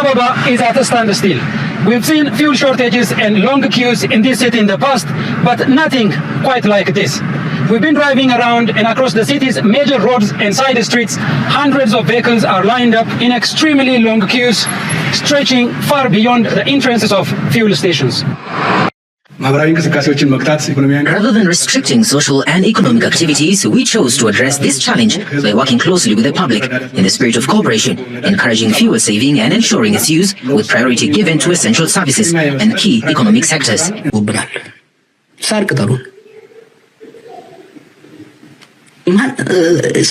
Ababa is at a standstill. We've seen fuel shortages and long queues in this city in the past, but nothing quite like this. We've been driving around and across the city's major roads and side streets. Hundreds of vehicles are lined up in extremely long queues, stretching far beyond the entrances of fuel stations. ማህበራዊ እንቅስቃሴዎችን መግታት፣ ኢኮኖሚያዊ Rather than restricting social and economic activities, we chose to address this challenge by working closely with the public in the spirit of cooperation, encouraging fuel saving and ensuring its use, with priority given to essential services and key economic sectors. ይሆንብናል። ሳር ቅጠሉን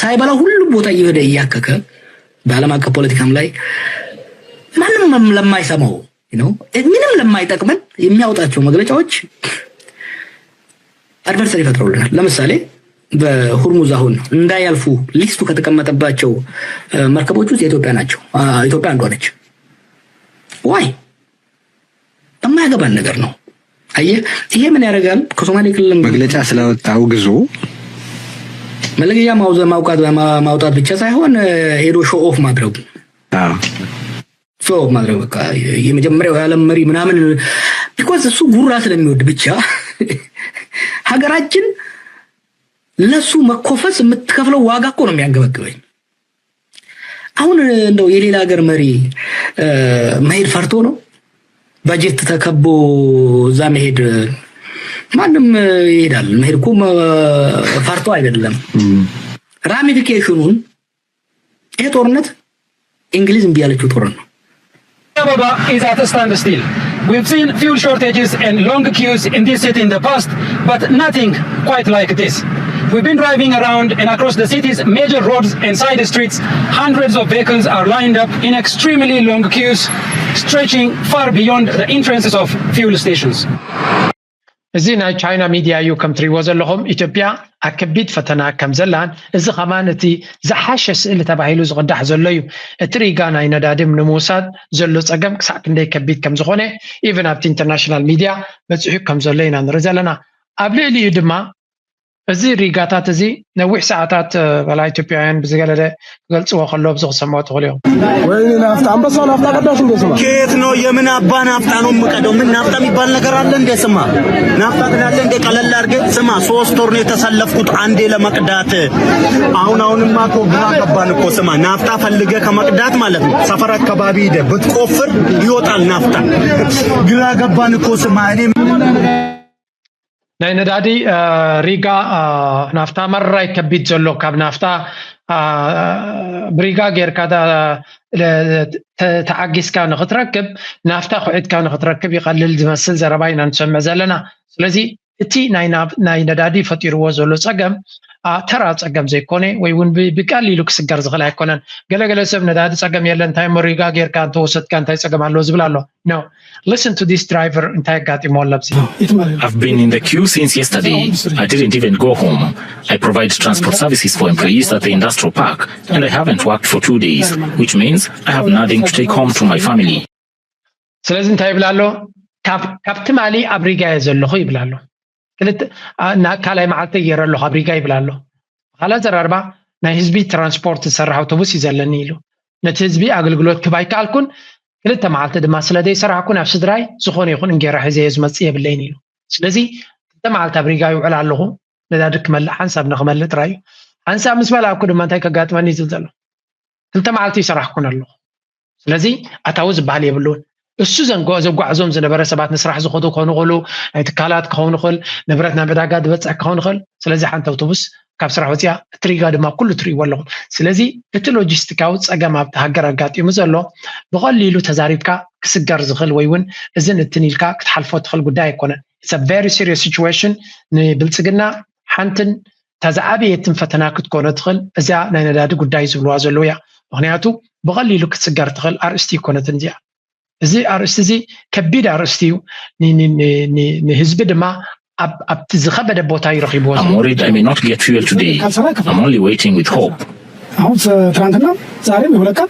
ሳይበላ ሁሉም ቦታ እየሄደ እያከከ በዓለም አቀፍ ፖለቲካም ላይ ማንም ለማይሰማው ምንም ለማይጠቅመን የሚያወጣቸው መግለጫዎች አድቨርሰሪ ፈጥረውልናል። ለምሳሌ በሆርሙዝ አሁን እንዳያልፉ ሊስቱ ከተቀመጠባቸው መርከቦች ውስጥ የኢትዮጵያ ናቸው። ኢትዮጵያ አንዷ ነች። ዋይ የማያገባን ነገር ነው። አየህ፣ ይሄ ምን ያደርጋል? ከሶማሌ ክልል መግለጫ ስለወጣ አውግዞ መለገያ ማውጣት ብቻ ሳይሆን ሄዶ ሾ ኦፍ ማድረጉ ሾ ኦፍ ማድረግ በቃ የመጀመሪያው የዓለም መሪ ምናምን because እሱ ጉራ ስለሚወድ ብቻ ሀገራችን ለሱ መኮፈስ የምትከፍለው ዋጋ እኮ ነው የሚያንገበግበኝ። አሁን እንደው የሌላ ሀገር መሪ መሄድ ፈርቶ ነው በጀት ተከቦ እዛ መሄድ ማንም ይሄዳል። መሄድ እኮ ፈርቶ አይደለም። ራሚፊኬሽኑን ይሄ ጦርነት እንግሊዝ እምቢ ያለችው ጦርነት ነው። Ababa is at a standstill. We've seen fuel shortages and long queues in this city in the past, but nothing quite like this. We've been driving around and across the city's major roads and side streets. Hundreds of vehicles are lined up in extremely long queues, stretching far beyond the entrances of fuel stations. እዚ ናይ ቻይና ሚድያ እዩ። ከም ትሪእዎ ዘለኹም ኢትዮጵያ ኣብ ከቢድ ፈተና ከም ዘላን እዚ ከማን እቲ ዝሓሸ ስእሊ ተባሂሉ ዝቕዳሕ ዘሎ እዩ። እቲ ሪጋ ናይ ነዳዲ ንምውሳድ ዘሎ ፀገም ክሳዕ ክንደይ ከቢድ ከም ዝኾነ ኢቨን ኣብቲ ኢንተርናሽናል ሚድያ በፂሑ ከም ዘሎ ኢና ንርኢ ዘለና። ኣብ ልዕሊኡ ድማ እዚ ሪጋታት እዚ ነዊሕ ሰዓታት በላ ኢትዮጵያውያን ብዝገለደ ክገልፅዎ ከለዉ ብዙ ክሰምዖ ትኽእሉ እዮም። ወይኔ ናፍጣ አንበሳ ናፍጣ ቀዳሽ እንደ ስማ ከየት ነው? የምን አባ ናፍጣ ነው የምቀደው? ምን ናፍጣ የሚባል ነገር አለ እንደ ስማ ናፍጣ ትላለህ እንደ ቀለል አድርገህ ስማ። ሶስት ወር ነው የተሰለፍኩት አንዴ ለመቅዳት። አሁን አሁንማ እኮ ግራ ገባን እኮ ስማ። ናፍጣ ፈልገህ ከመቅዳት ማለት ነው ሰፈር አካባቢ ሂደህ ብትቆፍር ይወጣል ናፍጣ። ግራ ገባን እኮ ስማ። እኔ ናይ ነዳዲ ሪጋ ናፍታ መራይ ከቢድ ዘሎ ካብ ናፍታ ብሪጋ ጌርካ ተዓጊስካ ንክትረክብ ናፍታ ኩዒትካ ንክትረክብ ይቀልል ዝመስል ዘረባ ኢና ንሰምዕ ዘለና። ስለዚ እቲ ናይ ነዳዲ ፈጢርዎ ዘሎ ፀገም ተራ ፀገም ዘይኮነ ወይ እውን ብቀሊሉ ክስገር ዝኽእል ኣይኮነን። ገለገለ ሰብ ነዳዲ ፀገም የለን እንታይ እሞ ሪጋ ጌርካ እንተወሰድካ እንታይ ፀገም ኣለዎ ዝብል ኣሎ። No, listen to this driver እንታይ ኣጋጢሞ ኣሎ ኣብዚ። I've been in the queue since yesterday. I didn't even go home. I provide transport services for employees at the industrial park and I haven't worked for two days, which means I have nothing to take home to my family. ስለዚ እንታይ ይብል ኣሎ? ካብ ትማሊ ኣብ ሪጋ እየ ዘለኹ ይብል ኣሎ። ካልኣይ መዓልቲ ገይረ ኣለኹ ኣብ ሪጋ ይብል ኣሎ። ካልእ ኣዘራርባ ናይ ህዝቢ ትራንስፖርት ዝሰርሕ ኣውቶቡስ እዩ ዘለኒ ኢሉ። ነቲ ህዝቢ ኣገልግሎት ክህብ ኣይከኣልኩን። ክልተ መዓልቲ ድማ ስለ ዘይሰራሕኩ ናብ ስድራይ ዝኾነ ይኹን እንጌራ ሒዘዮ ዝመጽእ የብለይን ኢሉ። ስለዚ ክልተ መዓልቲ ኣብ ሪጋ ይውዕል ኣለኹ። ነዳዲ ክመልእ ሓንሳብ ንክመልእ ጥራይ እዩ። ሓንሳብ ምስ መላእኩ ድማ እንታይ ከጋጥመኒ እዩ ዝብል ዘሎ? ክልተ መዓልቲ ይሰራሕኩን ኣለኹ። ስለዚ ኣታዊ ዝበሃል የብሉን። እሱ ዘጓዕዞም ዝነበረ ሰባት ንስራሕ ዝኸዱ ክኾኑ ይኽእሉ፣ ናይ ትካላት ክኸውን ይኽእል፣ ንብረት ናብ ዕዳጋ ዝበፅሕ ክኸውን ይኽእል። ስለዚ ሓንቲ ኣውቶቡስ ካብ ስራሕ ወፂኣ እቲ ሪጋ ድማ ኩሉ ትርእይዎ ኣለኹም። ስለዚ እቲ ሎጂስቲካዊ ፀገም ኣብቲ ሃገር ኣጋጢሙ ዘሎ ብቐሊሉ ተዛሪብካ ክስገር ዝኽእል ወይ እውን እዝን እትን ኢልካ ክትሓልፎ ትኽእል ጉዳይ ኣይኮነን። It's a very serious situation። ንብልፅግና ሓንትን እታ ዝዓበየትን ፈተና ክትኮኖ ትኽእል እዚኣ ናይ ነዳዲ ጉዳይ ዝብልዋ ዘለዉ እያ። ምኽንያቱ ብቐሊሉ ክትስገር ትኽእል ኣርእስቲ ይኮነትን እዚኣ። እዚ ኣርእስቲ እዚ ከቢድ ኣርእስቲ እዩ። ንህዝቢ ድማ ኣብቲ ዝኸበደ ቦታ ይረኺብዎ። I'm worried I may not get fuel today. I'm only waiting with hope. አሁን ትናንትና ዛሬም የሁለት ቀን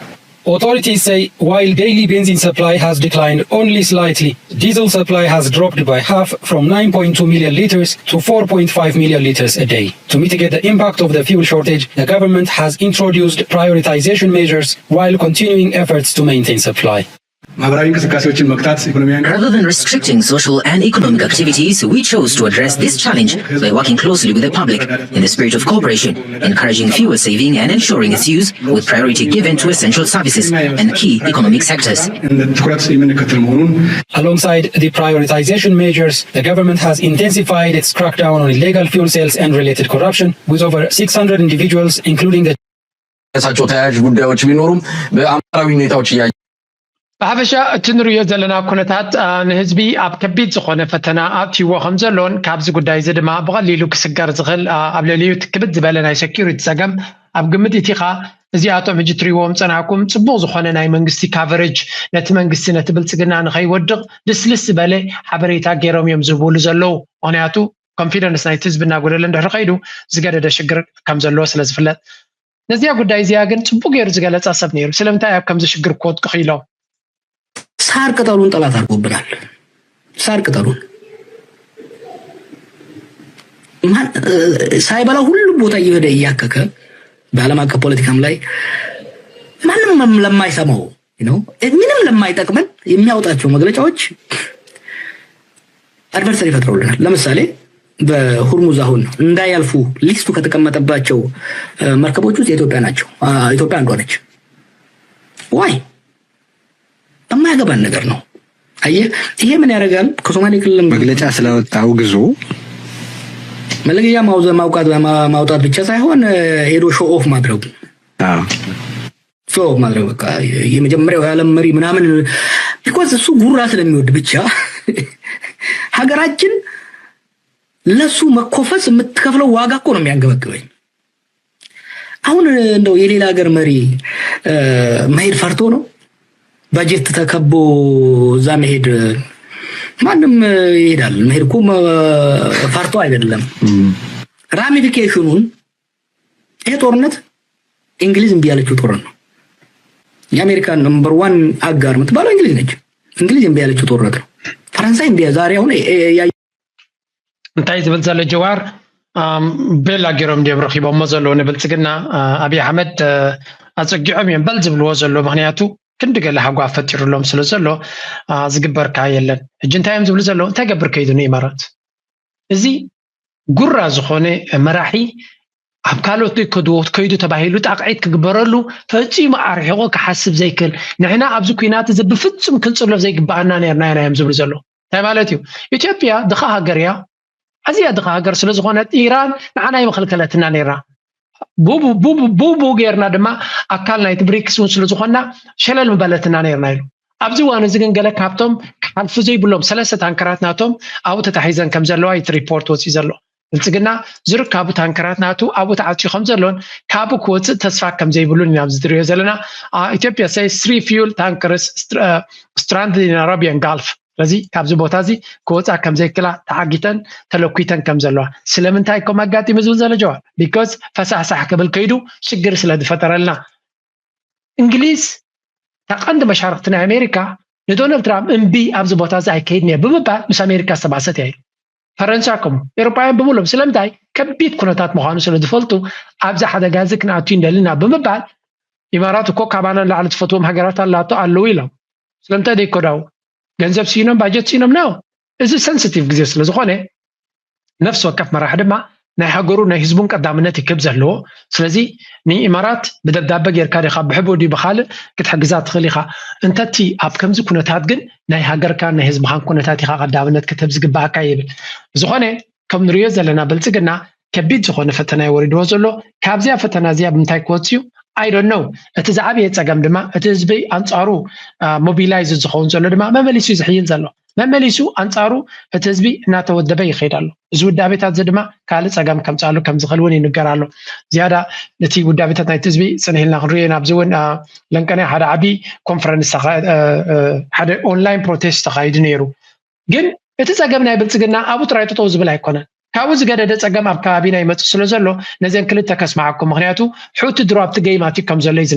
Authorities say while daily benzene supply has declined only slightly, diesel supply has dropped by half from nine point two million liters to four point five million liters a day. To mitigate the impact of the fuel shortage, the government has introduced prioritization measures while continuing efforts to maintain supply. ማህበራዊ እንቅስቃሴዎችን መግታት፣ ኢኮኖሚያን Rather than restricting social and economic activities, we chose to address this challenge by working closely with the public in the spirit of cooperation, encouraging fuel saving and ensuring its use, with priority given to essential services and key economic sectors. ትኩረት የምንከተል መሆኑን Alongside the prioritization measures, the government has intensified its crackdown on illegal fuel sales and related corruption, with over six hundred individuals, including the ሳቸው ተያያዥ ጉዳዮች ቢኖሩም በአንጻራዊ ሁኔታዎች እያየ ብሓፈሻ እቲ ንሪኦ ዘለና ኩነታት ንህዝቢ ኣብ ከቢድ ዝኾነ ፈተና ኣእትይዎ ከም ዘሎን ካብዚ ጉዳይ እዚ ድማ ብቐሊሉ ክስገር ዝኽእል ኣብ ልዕሊኡ ክብድ ዝበለ ናይ ሴኪሪቲ ፀገም ኣብ ግምት እቲኻ እዚኣቶም ሕጂ ትሪዎም ፀናኩም ፅቡቕ ዝኾነ ናይ መንግስቲ ካቨሬጅ ነቲ መንግስቲ ነቲ ብልፅግና ንኸይወድቕ ልስልስ ዝበለ ሓበሬታ ገይሮም እዮም ዝህብሉ ዘለዉ። ምክንያቱ ኮንፊደንስ ናይቲ ህዝቢ እናጎደለ እንድሕር ከይዱ ዝገደደ ሽግር ከም ዘለዎ ስለ ዝፍለጥ ነዚኣ ጉዳይ እዚኣ ግን ፅቡቅ ገይሩ ዝገለፃ ሰብ ነይሩ። ስለምንታይ ኣብ ከምዚ ሽግር ክወድቁ ክኢሎም? ሳር ቅጠሉን ጠላት አድርጎብናል። ሳር ቅጠሉን ሳይበላ ሁሉም ቦታ እየሄደ እያከከ በዓለም አቀፍ ፖለቲካም ላይ ማንም ለማይሰማው ምንም ለማይጠቅመን የሚያወጣቸው መግለጫዎች አድቨርሰሪ ፈጥረውልናል። ለምሳሌ በሁርሙዝ አሁን እንዳያልፉ ሊስቱ ከተቀመጠባቸው መርከቦች ውስጥ የኢትዮጵያ ናቸው። ኢትዮጵያ አንዷ ነች። ዋይ የማያገባን ነገር ነው። አየህ ይሄ ምን ያደርጋል? ከሶማሌ ክልል መግለጫ ስለወጣ አውግዞ መለገያ ማውጣት ብቻ ሳይሆን ሄዶ ሾ ኦፍ ማድረጉ ሾ ኦፍ ማድረግ በቃ የመጀመሪያው የዓለም መሪ ምናምን because እሱ ጉራ ስለሚወድ ብቻ ሀገራችን ለሱ መኮፈስ የምትከፍለው ዋጋ እኮ ነው የሚያንገበግበኝ። አሁን እንደው የሌላ ሀገር መሪ መሄድ ፈርቶ ነው በጀት ተከቦ እዛ መሄድ ማንም ይሄዳል። መሄድ እኮ ፈርቶ አይደለም። ራሚፊኬሽኑን ይሄ ጦርነት እንግሊዝ እምቢ ያለችው ጦርነት ነው። የአሜሪካ ነምበር ዋን አጋር የምትባለው እንግሊዝ ነች። እንግሊዝ እምቢ ያለችው ጦርነት ነው። ፈረንሳይ እምቢ ዛሬ አሁን እንታይ ዝብል ዘሎ ጀዋር ቤላ ገይሮም ድዮም ረኪቦሞ ዘለዉ ንብልፅግና ኣብይ ኣሕመድ ኣፀጊዖም እዮም በል ዝብልዎ ዘሎ ምክንያቱ ክንዲ ገለ ሃጓፍ ፈጢሩሎም ስለ ዘሎ ዝግበርካ የለን። ሕጂ እንታይ እዮም ዝብሉ ዘለዉ እንታይ ገብር ከይዱ ንኢማራት እዚ ጉራ ዝኾነ መራሒ ኣብ ካልኦት ከድዎ ከይዱ ተባሂሉ ጣቕዒት ክግበረሉ ፈፂሙ ኣርሒቑ ክሓስብ ዘይክእል ንሕና ኣብዚ ኩናት እዚ ብፍፁም ክንፅሎ ዘይግበኣና ነርና ኢና እዮም ዝብሉ ዘለዉ እንታይ ማለት እዩ ኢትዮጵያ ድኻ ሃገር እያ ኣዝያ ድኻ ሃገር ስለ ዝኾነት ኢራን ንዓና ይመኸልከለትና ነይራ ቡቡ ጌርና ድማ ኣካል ናይቲ ብሪክስ እውን ስለ ዝኾንና ሸለል ምበለትና ነይርና ኢሉ ኣብዚ እዋን እዚ ግን ገለ ካብቶም ክሓልፉ ዘይብሎም ሰለስተ ታንከራት ናቶም ኣብኡ ተታሒዘን ከም ዘለዋ እቲ ሪፖርት ወፂኡ ዘሎ ብልፅግና ዝርካቡ ታንከራት ናቱ ኣብኡ ተዓፅዩ ከም ዘሎን ካብኡ ክወፅእ ተስፋ ከም ዘይብሉን ኢና ኣብዚ ትሪኦ ዘለና ኢትዮጵያ says three fuel tankers stranded in Arabian Gulf ስለዚ ካብዚ ቦታ እዚ ክወፃ ከም ዘይክላ ተዓጊተን ተለኲተን ከም ዘለዋ ስለምንታይ ከም ኣጋጢሙ ዝብል ዘሎ ጀዋር because ፈሳሕሳሕ ክብል ከይዱ ሽግር ስለ ዝፈጠረልና እንግሊዝ እታ ቀንዲ መሻርክቲ ናይ ኣሜሪካ ንዶናልድ ትራምፕ እምቢ ኣብዚ ቦታ እዚ ኣይከይድን እየ ብምባል ምስ ኣሜሪካ ዝተባእሰት እያ ኢሉ ፈረንሳ ከምኡ ኤሮፓውያን ብምሎም ስለምንታይ ከቢድ ኩነታት ምዃኑ ስለ ዝፈልጡ ኣብዚ ሓደጋ እዚ ክንኣቱ ይንደልና ብምባል ኢማራት እኮ ካባና ንላዕሊ ትፈትዎም ሃገራት ኣላቶ ኣለዉ ኢሎም ስለምንታይ ዘይከዳው ገንዘብ ስኢኖም ባጀት ስኢኖም ነው እዚ ሰንስቲቭ ግዜ ስለ ዝኾነ ነፍሲ ወከፍ መራሒ ድማ ናይ ሃገሩ ናይ ህዝቡን ቀዳምነት ይክብ ዘለዎ ስለዚ ንኢማራት ብደብዳበ ጌርካ ዲኻ ብሕቡእ ድዩ ብኻልእ ክትሕግዛ ትኽእል ኢኻ እንተቲ ኣብ ከምዚ ኩነታት ግን ናይ ሃገርካን ናይ ህዝብኻን ኩነታት ኢኻ ቀዳምነት ክትህብ ዝግባኣካ ይብል ብዝኾነ ከም ንሪኦ ዘለና ብልፅግና ከቢድ ዝኾነ ፈተና ይወሪድዎ ዘሎ ካብዚኣ ፈተና እዚኣ ብምንታይ ክወፅዩ ኣይዶን ነው እቲ ዝዓበየ ፀገም ድማ እቲ ህዝቢ ኣንፃሩ ሞቢላይዝ ዝኸውን ዘሎ ድማ መመሊሱ ዝሕይል ዘሎ መመሊሱ ኣንፃሩ እቲ ህዝቢ እናተወደበ ይኸይድ ኣሎ እዚ ውዳቤታት እዚ ድማ ካልእ ፀገም ከምፅኣሉ ከም ዝኽእል እውን ይንገር ኣሎ ዝያዳ እቲ ውዳቤታት ናይቲ ህዝቢ ፅንሕ ኢልና ክንሪኦ ኢና ኣብዚ እውን ለንቀነ ሓደ ዓብዪ ኮንፈረንስ ሓደ ኦንላይን ፕሮቴስት ተኻይዱ ነይሩ ግን እቲ ፀገም ናይ ብልፅግና ኣብኡ ጥራይ ጠጠው ዝብል ኣይኮነን ካብኡ ዝገደደ ፀገም ኣብ ከባቢና ይመፅእ ስለ ዘሎ ነዘን ክልተ ከስማዓኩም ምክንያቱ ሑቲ ድሮ ኣብቲ ገይም ኣትዩ ከም ዘሎ እዩ